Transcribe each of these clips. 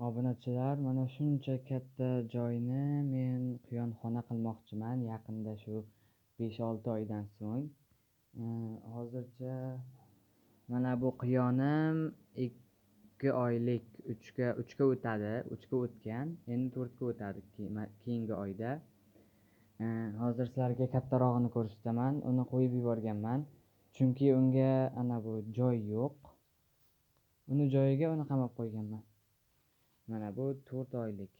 Obunachilar, mana shuncha katta joyni men quyonxona qilmoqchiman yaqinda, shu 5-6 oydan so'ng. Hozircha mana bu quyonim 2 oylik, 3ga o'tadi, 3ga o'tgan, endi 4ga o'tadi keyingi oyda. Hozir sizlarga kattarog'ini ko'rsataman. Uni qo'yib yuborganman, chunki unga ana bu joy yo'q. Uni joyiga uni qamab qo'yganman. Mana bu 4 oylik.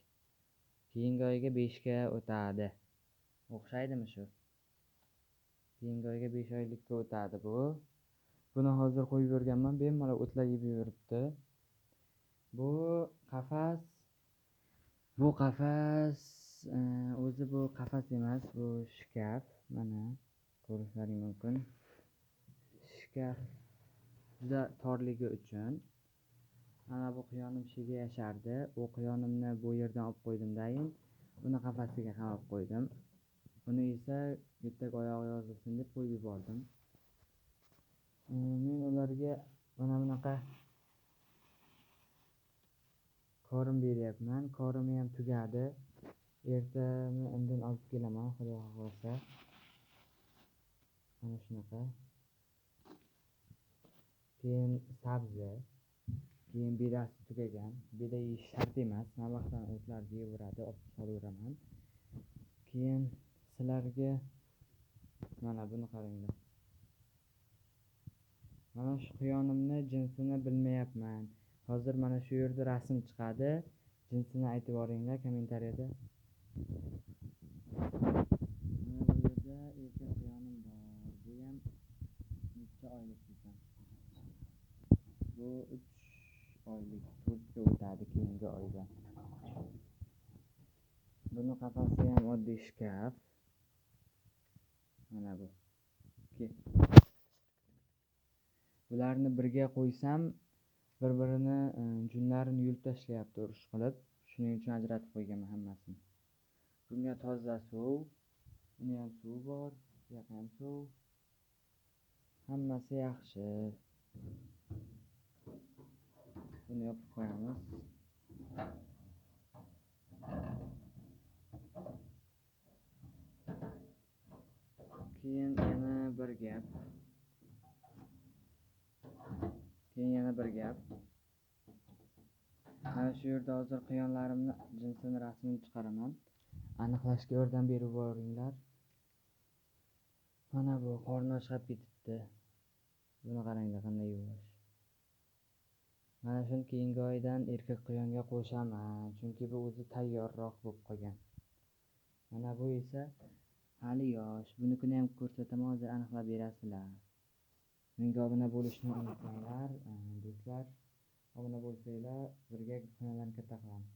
Keyingi oyga 5 ga o'tadi. O'xshaydimi shu? Keyingi oyga 5 oylikka o'tadi bu. Buni hozir qo'yib yuborganman, bemalol o'tlar yeb yuribdi. Bu qafas, o'zi bu qafas emas, bu shkaf. Mana ko'rishlaring mumkin. Shkaf juda torligi uchun. Mana bu quyonim shu yerga yashardi. U quyonimni bu yerdan olib qo'ydim dayin. Uni qafasiga qamab qo'ydim. Uni esa ertaga oyog'i yozilsin deb qo'yib yubordim. Men ularga mana bunaqa korim beryapman. Korimi ham tugadi. Ertami indin olib kelaman, Xudo xohlasa. Mana shunaqa. Keyin sabzi, keyin bedasi tugagan. Beda yeyish shart emas. Navbatdan o'tlarni yeyaveradi, olib solaveraman. Keyin sizlarga mana buni qaranglar. Mana shu quyonimni jinsini bilmayapman. Hozir mana shu yerda rasm chiqadi. Jinsini aytib yuboringlar kommentariyada. Mana bu yerda erkak quyonim bor. Bu ham necha oylik desam. Bu 3 oylik, 4 ga o'tadi keyingi oyda. Buni qafasi ham oddiy shkaf. Mana bu. Bularni birga qo'ysam, bir-birini junlarini yulib tashlayapti urush qilib. Shuning uchun ajratib qo'yganman hammasini. Bunga toza suv, uni ham suvi bor, bu yoqqa ham suv. Hammasi yaxshi. Buni yopib qo'yamiz. Keyin yana bir gap. Mana shu yerda hozir quyonlarimni jinsini rasmini chiqaraman. Aniqlashga yordam berib yuboringlar. Mana bu qorni ochqab ketibdi. Buni qaranglar qanday yuvosh. Mana shuni keyingi oydan erkak quyonga qo'shaman, chunki bu o'zi tayyorroq bo'lib qolgan. Mana bu esa hali yosh. Bunikini ham ko'rsataman, hozir aniqlab berasizlar. Menga obuna bo'lishni unutmanglar, do'stlar. Obuna bo'lsanglar, birga quyonlarni katta qilamiz.